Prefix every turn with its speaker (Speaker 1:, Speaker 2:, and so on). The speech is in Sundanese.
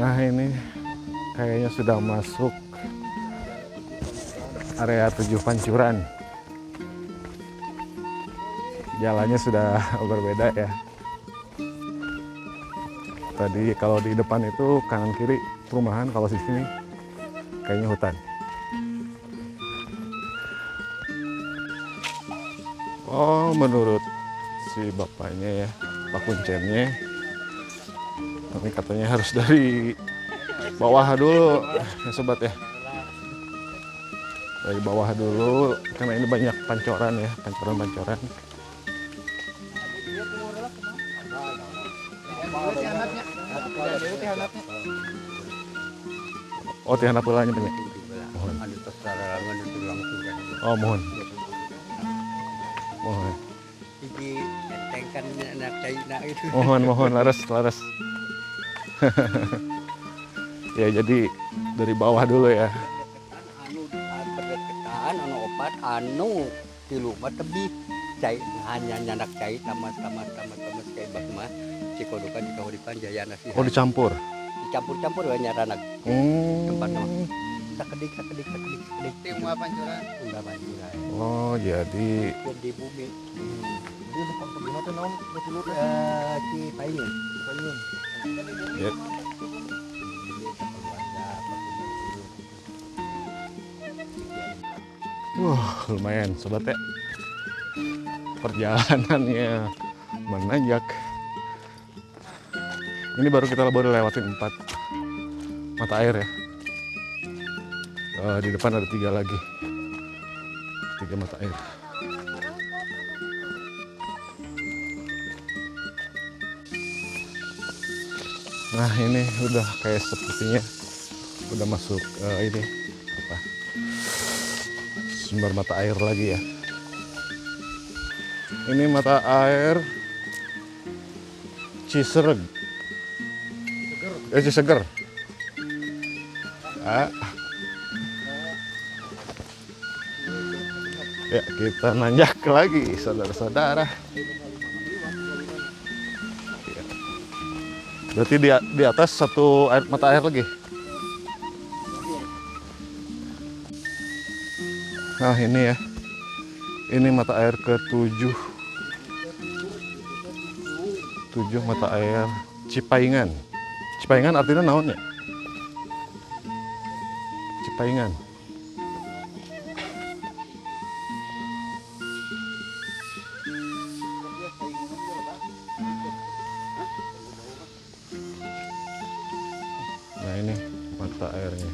Speaker 1: Nah ini kayaknya sudah masuk area 7 Pancuran. Jalannya sudah berbeda ya. Tadi kalau di depan itu kanan kiri perumahan, kalau di sini kayaknya hutan. Oh, menurut si bapaknya ya, Pak Kuncennya, ini katanya harus dari bawah dulu ya sobat ya. Dari bawah dulu karena ini banyak pancoran ya, pancoran-pancoran. Oh, tihan apelanya banyak. Mohon. Oh, mohon. Mohon. Mohon, mohon, laras, laras. Ya, jadi dari bawah dulu ya.
Speaker 2: Anu berdekatan, anu opat, anu tilu mah tebih. Cai hanya nyanak cai tamas tamas tamas tamas kayak bak mah. Cikodokan Cikahuripan Jaya Nasihat.
Speaker 1: Oh, dicampur.
Speaker 2: Dicampur-campur we nyaranak. Tempat mah. Sakedik sakedik sakedik sakedik.
Speaker 3: Timua pancuran.
Speaker 2: Enggak pancuran.
Speaker 1: Oh, jadi
Speaker 2: di bumi.
Speaker 3: Jadi tempat tebihna teh naon? Nu tilu teh?
Speaker 2: Cipaingun.
Speaker 3: Cipaingun.
Speaker 1: Ya. Wah, lumayan sobat ya. Perjalanannya menanjak. Ini baru kita baru lewatin 4 mata air ya. Di depan ada 3 lagi. 3 mata air. Nah, ini udah kayak sepertinya udah masuk ini apa? Sumber mata air lagi ya. Ini mata air Cisereg. Ciseger. Ah. Ya, kita nanjak lagi, saudara-saudara. Ya. Berarti di atas satu air, mata air lagi. Nah, ini ya. Ini mata air ke-7. 7 mata air Cipaingan. Cipaingan artinya naon ya? Cipaingan. Nah, ini mata airnya.